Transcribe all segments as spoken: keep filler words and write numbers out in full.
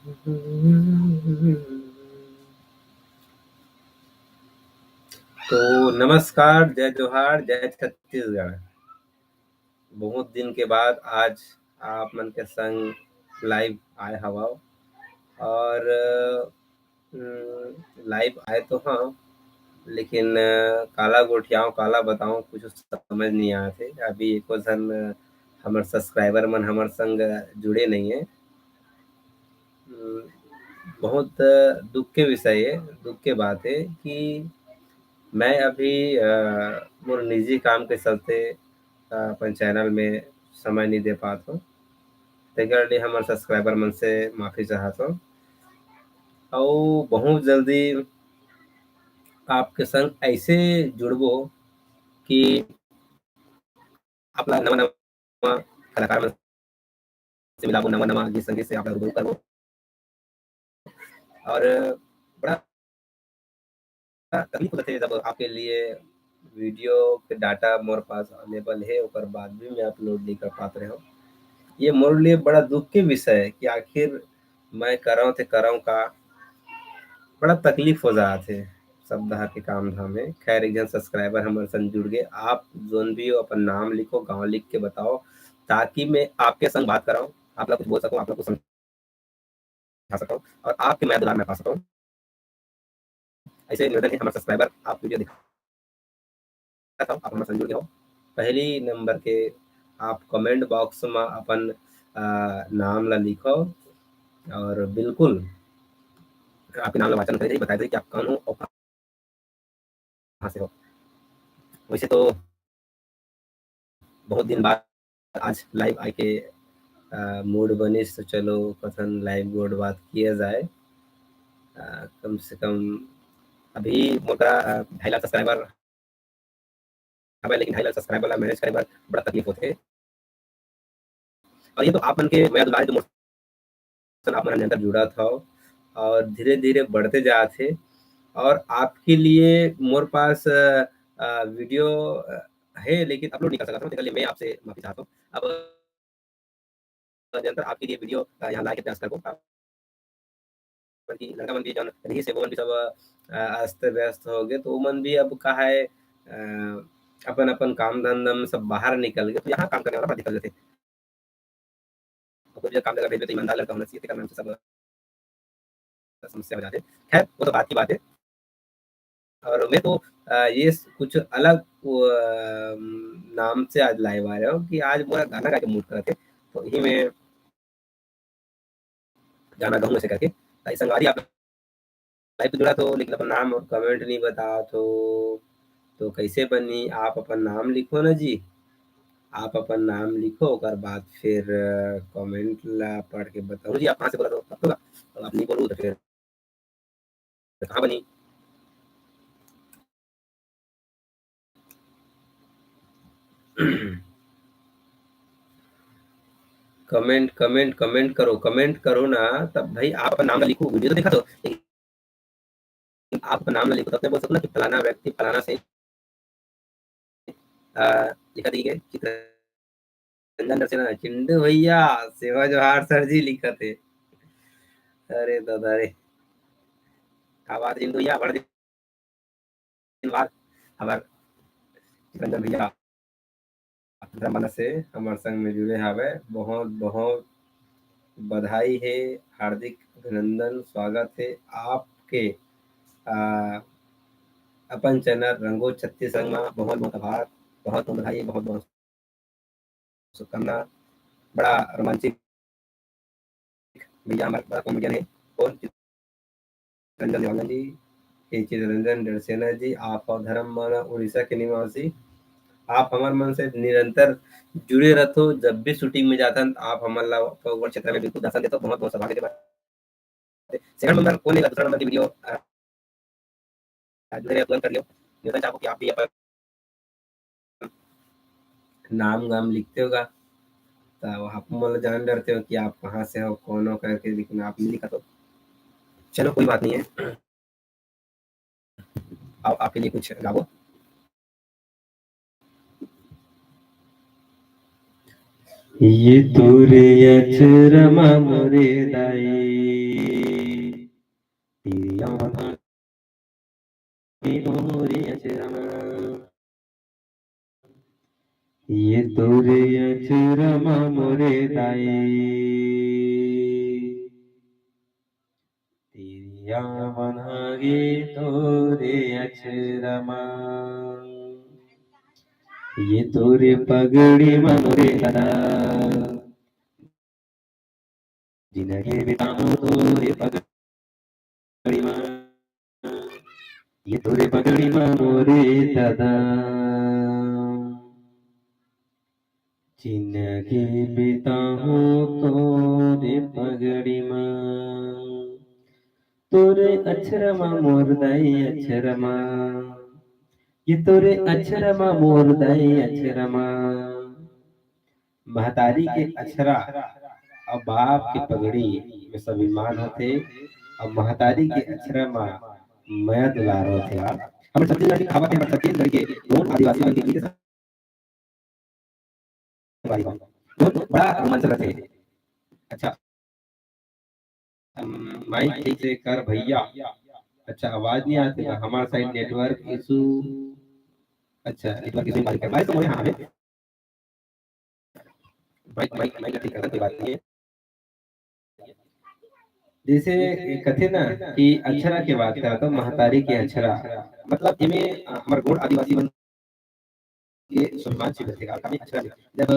तो नमस्कार, जय जोहार, जय छत्तीसगढ़। बहुत दिन के बाद आज आप मन के संग live आए हवव और, अम, live आए तो हंव, लेकिन, अ, काला गोठियावंव, काला बतावंव, कुछ समझ नहीं आत हे। अभी एको झन, अ, हमर subscriber मन हमर संग जुड़े नहीं हे। अम, बहुत दुख के विषय हे, दुख के बात हे कि मैं अभी, अ, मोर निजी काम के चलते, अ, अपन channel में समय नहीं दे पात हंव। तेकर लिए हमर subscriber मन से माफी चाहत हंव। अउ बहुत जल्दी आपके संग ऐसे जुड़बो कि आप ला नवा-नवा कलाकार मन से मिलाबो, नवा-नवा गीत संगीत से आप ला रूबरू करबो। और बड़ा तकलीफ होथे जब आपके लिए video के data मोर पास available हे, ओकर बाद भी मैं upload नहीं कर पात रहेंव। ये मोर लिए बड़ा दुख के विषय हे कि आखिर मैं करंव ते करंव का, बड़ा तकलीफ हो जात हे सब डहर के काम धाम हे। खैर, एक झन subscriber हमर संग जुड़ गे। आप जोन भी हो, अपन नाम लिखो, गांव लिख के बताओ, ताकि मैं आपके संग बात करंव, आप ला कुछ बोल सकंव, आप ला कुछ समझा सकंव और आपके मया दुलार मैं पा सकंव। ऐसे निवेदन हे हमर subscriber, आप video देखा था, आप हमर संग जुड़ गे हो। पहली नंबर के आप comment box में अपन, अ, नाम ला लिखो और बिल्कुल आपके नाम ला वाचन करे जाही, बताए जाही कि आप कौन हो और कहाँ से हो। वैसे तो बहुत दिन बाद आज live आके, अ, mood बनिस, तो चलो कथन live गोठ बात किया जाए। अ, कम से कम अभी मोर करा, अ, ढाई लाख subscriber हवय, लेकिन ढाई लाख subscriber ला manage करे बर बड़ा तकलीफ होथे। और ये तो आप मन के मया दुलार हे, जो मोर संग आप मन निरंतर जुड़त हव और धीरे-धीरे बढ़ते जात हे। और आपके लिए मोर पास, अ, अ, video, अ, हे, लेकिन upload नहीं कर सकत हंव, तेकर लिए मैं आपसे माफी चाहत हंव। अब निरंतर आपके लिए video, अ, यहाँ लाए के प्रयास करबो। बल्कि लड़का मन भी जौन रहिस हे, वो मन भी सब, अ, अस्त व्यस्त हो गे, तो वो मन भी अब का हे, अ, अपन अपन काम धंधा में सब बाहर निकल गे, तो यहाँ काम करने वाला बड़ा दिक्कत होथे। कोई भी काम जगह भेजबे तो ईमानदार लड़का होना चाहिए, तेकर नाम से सब समस्या हो जाथे। खैर, वो तो बात की बात हे। और मैं तो, अ, ये स-, कुछ अलग, वो, अ, नाम से आज live आ रहे हंव कि आज मोर गाना गा के mood करत हे, तो इही में गाना गाहूं ऐसे करके। ताकि संगवारी आप live पे जुड़त हो, लेकिन अपन नाम comment नहीं बतात हो, तो कैसे बनी? आप अपन नाम लिखो ना जी, आप अपन नाम लिखो, ओकर बाद फिर, अ, comment ला पढ़ के बताओ जी, आप कहाँ से बोलत हो, तब तो ना, अब आप नहीं बोलू तो फिर कहाँ बनी? Comment, comment, comment करो, comment करो ना, तब भाई आप अपन नाम ला लिखो, video तो देखा तो, लेकिन आप अपन नाम ला लिखो, तब तो बोल सको ना कि फलाना व्यक्ति फलाना से, अ, लिखा दी है, चित्रंजन डड़सेना, चिंटू भैया, सेवा जोहार sir जी लिखत हे। अरे दादा रे, का बात चिंटू भैया, बड़ दिन बाद हमर चित्रंजन भैया धर्मन से हमर संग में जुड़े हावय। बहुत, बहुत बधाई हे, हार्दिक अभिनंदन, स्वागत हे आपके, आ, अपन channel रंगो छत्तीसगढ़ में। बहुत, बहुत आभार, बहुत, बहुत बधाई, बहुत, बहुत शुभकामना। बड़ा रोमांचिक भैया हमर बड़ा comedian हे। कौन? चित्रंजन देवांगन जी, हे चित्रंजन डड़सेना जी, आप हव धर्म माना उड़ीसा के निवासी। आप हमर मन से निरंतर जुड़े रहथो, जब भी shooting में जाथन, आप हमन ला अपन क्षेत्र में बिल्कुल दर्शन देथो। बहुत बहुत सौभाग्य के बात। Second number कौन लेगा, दूसरा number की video, अ, जुड़े रहे, तुरंत कर लियो। निवेदन चाहूँ कि आप भी अपन नाम गाम लिखते होगा, तो आप मन जान डरते हो कि आप कहाँ से हो, कौन हो करके, लेकिन आप नहीं लिखा तो चलो कोई बात नहीं है। अब आपके लिए कुछ गाबो। ये तोरे अचरमा मोरे दाई, बंधा गे तोरे अचरा म। ये तोरे अचरा म मोरे दाई, तिरिया बंधा गे तोरे अचरा म। ये तोरे पगड़ी म मोरे दादा, जिनगी बिताहूं तोरे पगड़ी म, ये तोरे पगड़ी म मोरे दादा, जिनगी बिताहूं तोरे पगड़ी म। तोरे अचरा म मोर दाई अचरा म, ये तोरे अचरा म मोर दाई अचरा म। महतारी के अचरा अउ बाप के पगड़ी में स्वाभिमान होथे, अउ महतारी के अचरा म मया दुलार होथे। हमर छत्तीसगढ़ के खावत हे, हमर छत्तीसगढ़ के कोन आदिवासी मन के गीत हे? बहुत बड़ा रोमांच रथे। अच्छा, माइक ठीक से कर भैया। अच्छा, आवाज नहीं आते ना, हमारे साइड नेटवर्क इशू। अच्छा, नेटवर्क इशू, माइक कर, माइक तो मोरे हाँ है। माइक, माइक, माइक ठीक कर, कोई बात नहीं है। जैसे कथे ना कि अक्षरा के बात करा तो महतारी के अक्षरा, मतलब इमे, अ, हमर गोंड आदिवासी मन के स्वाभिमान चिन्ह थे, काफी अक्षरा में। जब,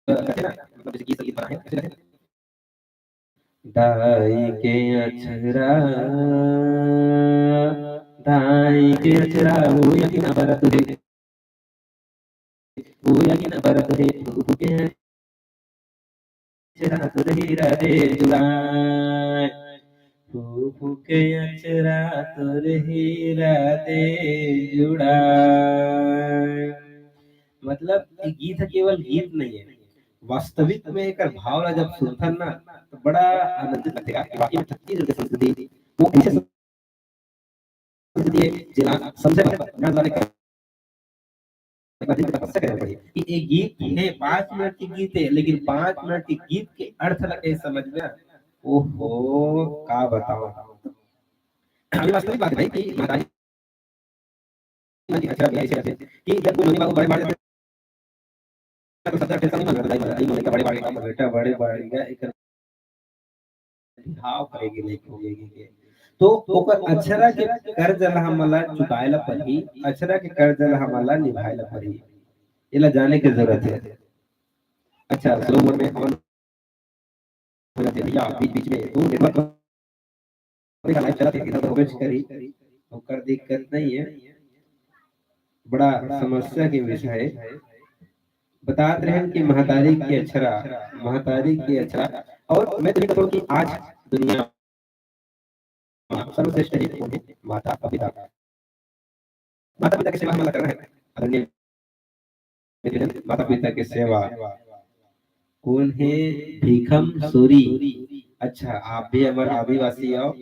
अ, कथे ना, मतलब जैसे गीत संगीत बना है, कथे ना, दाई के अक्षरा, दाई के अक्षरा, वो यकीन बरत है। पूरा दिन बरत हे फूफू के अचरा तोर हीरा दे जुड़ाए, फूफू के अचरा तोर हीरा दे जुड़ाए। मतलब, ये गीत केवल गीत नहीं है, वास्तविक में एकर भाव ला जब सुनथन ना, तो बड़ा आनंदित लगेगा कि वाकई में छत्तीसगढ़ की संस्कृति वो ऐसे संस्कृति है, जेला समझे बर न जाने कतका दिन के तपस्या करे पड़ही कि एक गीत है, पाँच मिनट के गीत है, लेकिन पाँच मिनट के गीत के अर्थ ला कहीं समझ में, ओहो, का बताओ। अभी वास्तविक बात है भाई कि महतारी मन के अक्षरा भी ऐसे रहते कि जब वो नोनी बाबू बड़े बाढ़ जाते, तो सबसे टेंशन नहीं बनता, दाई मन, दाई मन का बड़े बाढ़ गया, बेटा बड़े बाढ़ गया, एक भाव करे के लेके हो गए के। तो ओकर अक्षरा के कर्ज ला हमन ला चुकाए ला पड़ही, अक्षरा के कर्ज ला हमन ला निभाए ला पड़ही, एला जाने के जरूरत है। अच्छा, स्लो मोड में ऑन हो जाते भैया, बीच बीच में तो नेटवर्क का लाइव चला थे, इधर उधर होबे करी, ओकर दिक्कत नहीं है, बड़ा समस्या के विषय है। बतात रहन कि महतारी के अक्षरा, महतारी के अक्षरा, और मैं तो ये कहूँ कि आज दुनिया में सर्वश्रेष्ठ है कौन है? माता पिता। माता पिता के सेवा हमला करना है। आदरणीय मित्रगण, माता पिता के सेवा। कौन है? भीखम सूरी। अच्छा, आप भी हमर आदिवासी आओ।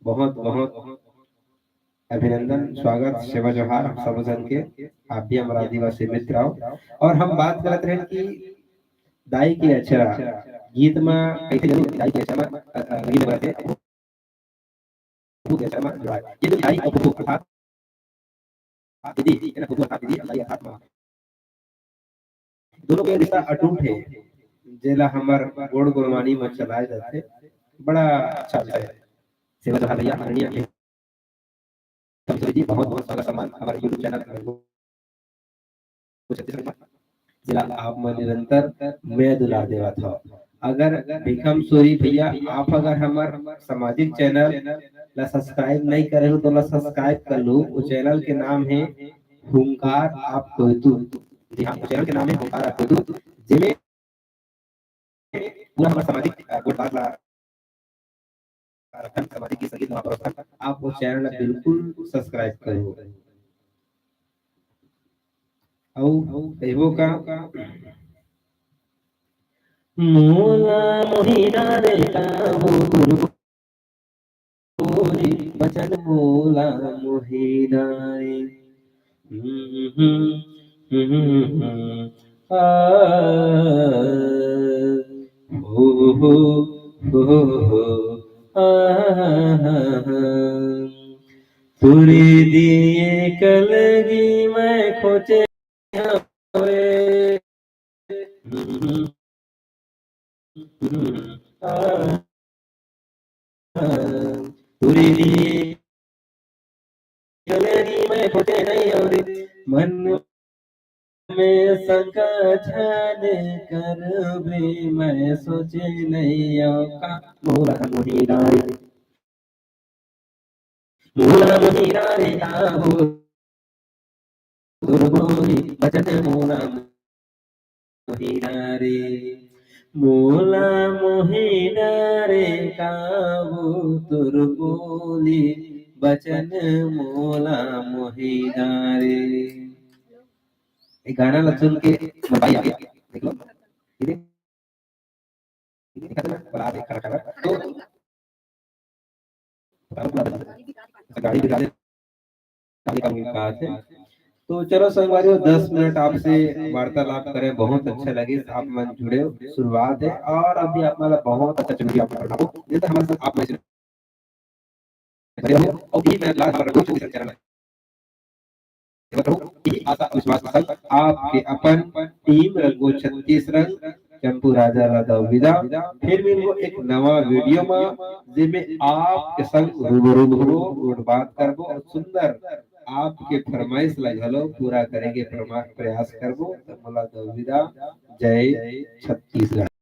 बहुत बहुत अभिनंदन, स्वागत, सेवा जोहार आप सब जन के। आप भी हमर आदिवासी मित्र आओ। और हम बात करत रहन कि दाई के अक्षरा गीत में कैसे जरूर दाई के अक्षरा में, अ, अ, गीत में रहते। फूफू के अक्षरा में जुड़ाए। ये जो दाई और फूफू अर्थात दीदी, है ना, फूफू अर्थात दीदी, दाई अर्थात माँ। दोनों के रिश्ता अटूट है, जेला हमर गोड़ गुणवानी में चलाए जाथे। बड़ा अच्छा विषय है। सेवा जोहार भैया, आदरणीय भीखम सूरी जी, बहुत बहुत स्वागत सम्मान हमारे YouTube चैनल में। छत्तीसगढ़ में, जेला आप मन निरंतर मया दुलार देवत हव। अगर भीखम सूरी भैया, आप अगर हमर सामाजिक चैनल ला सब्सक्राइब नहीं करे हो, तो ला सब्सक्राइब कर लो। वो चैनल के नाम है हुंकार आप कोयतू। जी हाँ, वो चैनल के नाम है हुंकार आप कोयतू, जेमे पूरा हमर सामाजिक, अ, गोठ बात ला रखन, सामाजिक गीत संगीत ला परोसथन। आप वो चैनल ला बिल्कुल सब्सक्राइब करो। अउ कहिबो का, मोला मोही डारे का हो गुरु गोरी, बचन मोला मोही डारे। हम्म, हम्म, हम्म, हम्म, हम्म। आ, हो, हो, हो, हो, आ, तुरी दिए कलगी मैं खोचे हवे। तुरी दिए कलगी मैं खोचे नहीं हवे। मन में शंका झन करबे, मैं सोचे नहीं हवे का मोला मोही डारे। मोला मोही डारे काबू तुर बोली बचन मोला मोही डारे। मोला मोही डारे काबू तुर बोली बचन मोला मोही डारे। ये गाना ला सुन के मोर भाई आ गया। देख लो, ये देख, ये देख, खतरनाक बड़ा है, खड़ा खड़ा। तो गाड़ी भी गाड़ी, गाड़ी का भी बात है। तो चलो संगवारी हो, दस मिनट आपसे वार्तालाप करें, बहुत अच्छा लगे, आप मन जुड़े हो, शुरुआत है और अभी आप मतलब बहुत अच्छा चुनरी आप पढ़ाओ, ये तो हमारे साथ आप में से बने रहो और यही मेरा लाल हमारा रोज भी चैनल है। ये बताओ, यही आशा विश्वास के साथ आपके अपन टीम रंगो छत्तीस रंग चंपू राजा ला दव विदा। फिर मिलबो एक नवा वीडियो में, जेमे आपके संग रूबरू होबो, गोठ बात करबो और सुंदर आपके फरमाइश ला घलो पूरा करे के परमा-, प्रयास करबो। तो मोला दव विदा। जय छत्तीसगढ़।